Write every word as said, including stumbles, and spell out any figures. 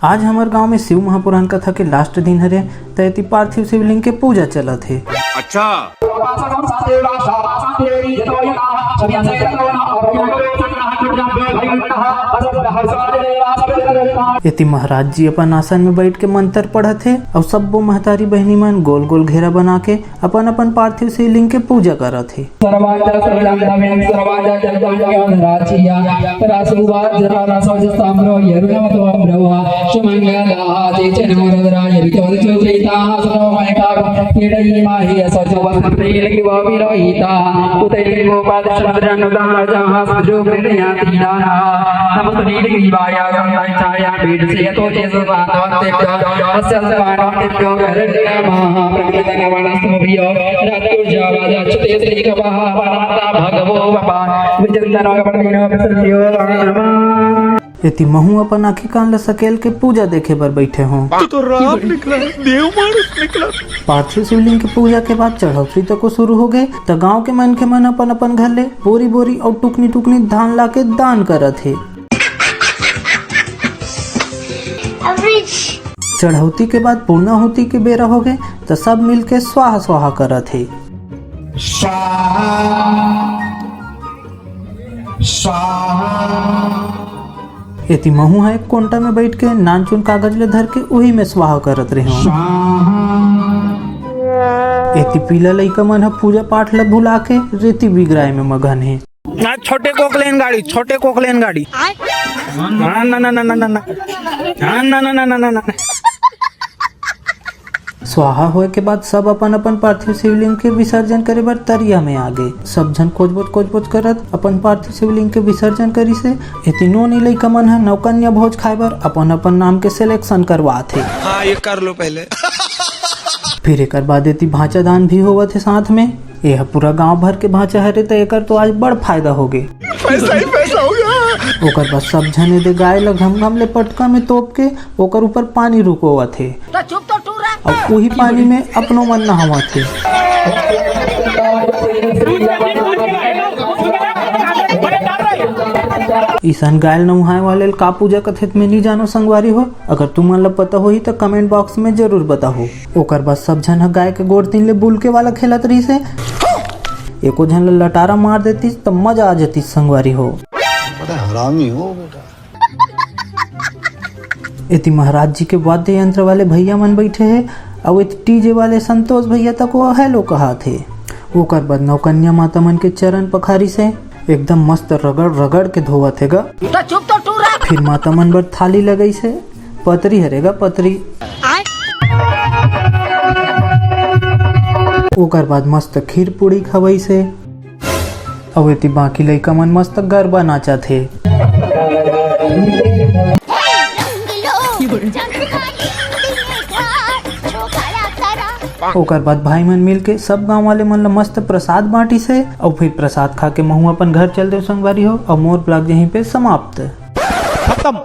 आज हमर गांव में शिव महापुराण कथा के लास्ट दिन हरे, त एती पार्थिव शिवलिंग के पूजा चलत हे। अच्छा। एती महाराज जी अपन आसन में बैठ के मंत्र पढ़त हे, अउ सब्बो महतारी बहिनी मन गोल गोल घेरा बना के अपन अपन पार्थिव शिवलिंग के पूजा करत हे। सर्वांजा सर्वजंतमेन सर्वांजा जंतुंजयो नराचिया तरासुवा जरासो जस्ताम्रो यरुणमतो अम्रवा सुमंगला आदि चनुरद्रा यवितो चोक्रीता सनो मयका केडई माही असो जो वस्त्रते लगी वा विरोहिता उते लिंगो पाद समुद्रन उदाहर जहाँ सजो मृदया तीना नमस्तुनी ग्रीवाया संताय छाया पीठ से तो तेज बांधवंते अस्य बांधवंते गरण्या महा प्रकृति नमनस्तुभ्यो रात्रि जावा जाचते श्री कमहा भगवो बपा विचंदनो कपटिनो प्रसन्नो नमः। एती महू अपन आँखी कान ल सकेल के पूजा देखे बर बैठे हों। तो, तो राम निकला है, देव मानुष निकला। पार्थिव शिवलिंग के पूजा के बाद चढ़ौतरी तको शुरू हो गए, त गांव के मनखे मन अपन अपन घर ले बोरी बोरी अउ टुकनी टुकनी धान ला के दान करत हे। चढ़ौती के बाद पूर्णाहुति के बेरा हो गए, त सब मिल के स्वाहा स्वाहा करत हे। स्वाहा स्वाहा। एती महू ह एक कोंटा में बैठ के नानचुन कागज ले धर के उही में स्वाहा करत रहे। स्वाहा। एती पीला लइका मन ह पूजा पाठ ल भुला के रेती बिगराए में मगन हे। ना छोटे कोकलेन गाड़ी, छोटे कोकलेन गाड़ी। ना, ना, ना। स्वाहा होए के बाद सब अपन अपन पार्थिव शिवलिंग के विसर्जन करे बर तरिया में आ गए। सब झन कोचबोच कोचबोच करत अपन पार्थिव शिवलिंग के विसर्जन करिस हे। एती नोनी लइका मन ह नौकन्या भोज खाए बर अपन अपन नाम के सिलेक्शन करवात हे। हाँ, ये कर लो पहले। फिर एकर बाद एती भांचा दान भी होवत हे साथ में। ये ह पूरा गांव भर के भांचा हरे, त एकर तो आज बड़ फायदा हो गए। पैसा ही पैसा होगा। ओकर बाद सब झन एदे गाय ल घमघम ले पटका में तोप के ओकर ऊपर पानी रुकोवत हे। तो चुप तो टूरा। अउ उही पानी में अपनो मन नहावत हे। इसन गाय ल नहाए वाले ल का पूजा कथे त मैं नी जानो संगवारी हो। अगर तुमन ल पता होही त कमेंट बॉक्स में जरूर बताहो। ओकर बाद सब झन ह गाय के गोड़ तीन ले बुलके वाला खेलत रहिस हे। एको झन ल लटारा मार देतिस त मजा आ जतिस संगवारी हो। बड़ा हरामी हो बेटा। एती महाराज जी के वाद्य यंत्र वाले भैया मन बैठे हे, अउ एती डीजे वाले संतोष भैया तक वो हेलो कहात हे। ओकर बाद नौकन्या माता मन के चरण पखारिस हे, एकदम मस्त रगड़ रगड़ के धोवत हे गा। तो चुप तो टूरा। फिर माता मन बर थाली लगइस हे, पतरी हरे गा पतरी। ओकर बाद मस्त खीर पूड़ी खवइस हे। अउ एती बाकी लइका मन मस्त गरबा नाचत हे। ओकर बाद भाई मन मिल के सब गांव वाले मन ल मस्त प्रसाद बांटिस हे। अउ फिर प्रसाद खा के महू अपन घर चल देव संगवारी हो। अउ मोर ब्लॉग यहीं पे समाप्त। खत्म।